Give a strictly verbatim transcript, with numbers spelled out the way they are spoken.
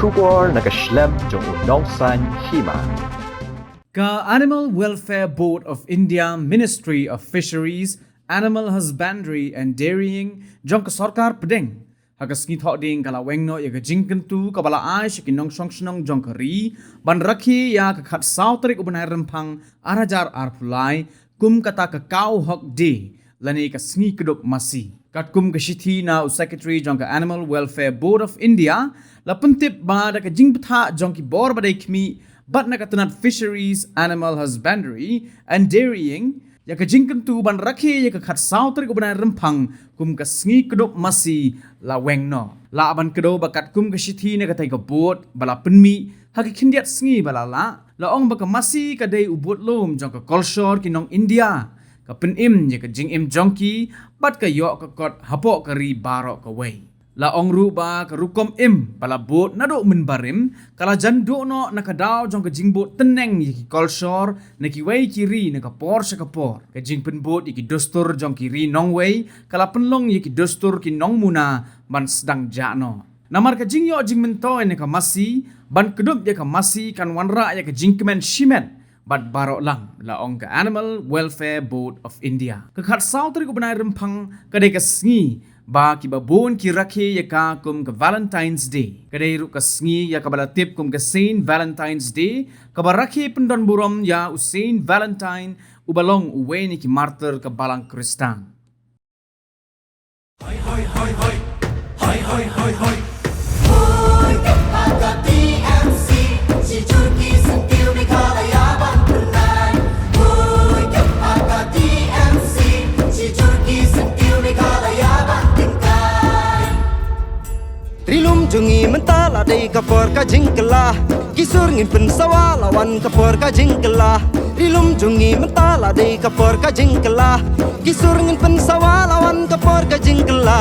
Khubor na ka shlem jong u nongsaiñ hima. Ka Animal Welfare Board of India, Ministry of Fisheries, Animal Husbandry and Dairying jong ka sorkar pdeng ha ka sngi Thohdieng ka la weng noh ïa ka jingkyntu kaba la ai sha ki nongshong shnong jong ka ri ban rakhe ïa ka khatsaw tarik u bnai Rymphang ar hajar arphew lai kum kata ka Cow Hawk Day lane ka sngi kdup masi. Katkum ka shithi na u Secretary jong ka Animal Welfare Board of India, la pyntip ba da ka jingbthah jong ki bor ba dei khmih bad na ka tnat Fisheries, Animal Husbandry and Dairying, ïa ka jingkyntu ban rakhe ïa ka khatsaw tarik u bnai Rymphang kum ka sngi kdup masi la weng noh. Lah ban kdew ba katkum ka shithi na katei ka board ba la pynmih ha ki khyndiat sngi ba la lah, la ong ba ka masi ka dei u budlum jong ka kolshor ki nong India, ka pynim ïa ka jingim jong ki bad ka ïoh ka kot hapoh ka ri baroh kawei. La ong ruh ba ka rukom im ba la bud naduh mynbarim ka la jan duh noh na ka daw jong ka jingbud tneng ïa ki kolshor na kiwei ki ri na ka por sha ka por. Ka jingpynbud ïa ki dustur jong ki ri nongwei ka la pynlong ïa ki dustur ki nongmuna ban sdang jah noh. Namar ka jingïoh jingmyntoi na ka masi ban kdup ïa ka masi kan wanrah ïa ka jingkmen shimet bad baroh lang, la ong ka Animal Welfare Board of India. Ka khatsaw tarik u bnai Rymphang ka dei ka sngi ba kiba bun ki rakhe ïa ka kum ka Valentine's Day. Ka dei ruh ka sngi ïa kaba la tip kum ka Saint Valentine's Day, kaba rakhe pyndonburom ïa u Saint Valentine uba long uwei na ki martyr ka Balang Khristan. Hoi, hoi, hoi, hoi. Hoi, hoi, hoi, hoi. Hoi, ka paka T M C. Shi jur ki syntiew Meghalaya ban pynlait. Hoi, ka paka T M C. Shi jur ki syntiew Meghalaya ban pynlait. Ri lum jong ngi mynta la dei ka por ka jingkylla. Ki sur ngin pynsawa la wan ka por ka jingkylla. Ri lum jong ngi mynta la dei ka por ka jingkylla. Ki sur ngin pynsawa la wan ka por ka jingkylla.